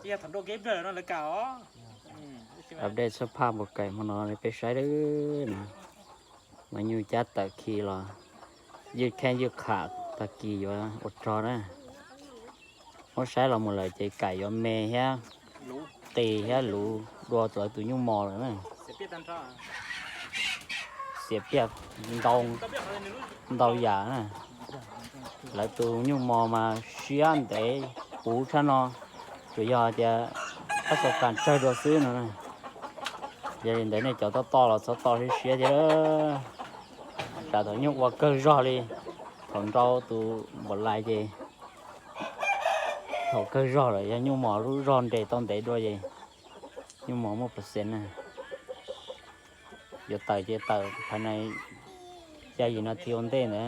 Update txhua phaj npaum kaim hmo no peb saib dab no. Mas nyuj cab tawm khi los ywj kheej ywj qham tag kis yuav ua rog na. Muab saib los mus lawm ces kaim yuav me thiab qis thiab luv dua lawv tus nyuj mos lawm na. Xiam piaj ntau, ntau yam na. Lawv tus nyuj mos mas siab ntev puv tshaj no, tsuas yog tias pab xav kam tsawg dua xwb no. Yog li ntawd nej cov toj toj los txhob toj siab siab thiab. Tsam thaum nyuj ua kawg zog li thaum nrau tus npaum lais ces thaum kawg zog lawm yog nyuj mos lub zog nres tau ntev dua ces nyuj mos muaj percent na. Yuav tawm ces tawm phaj na, xya yim no thiaj ua ntej ntawd.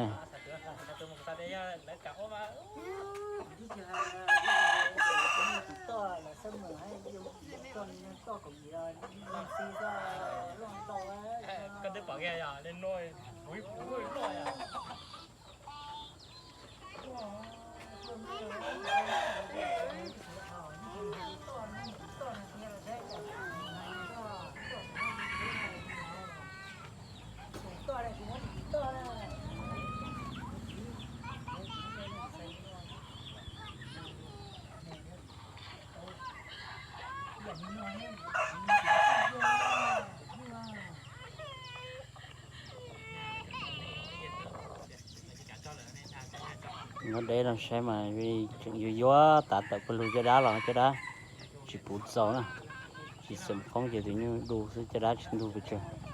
Muab deb no saib mas tseem yuav yuav tav tawm pawg lug caj dab los caj dab tsis puv txaus na. Tsis xeem qoob ces tus nyuj du xwb caj dab tsis ntug pes tsawg.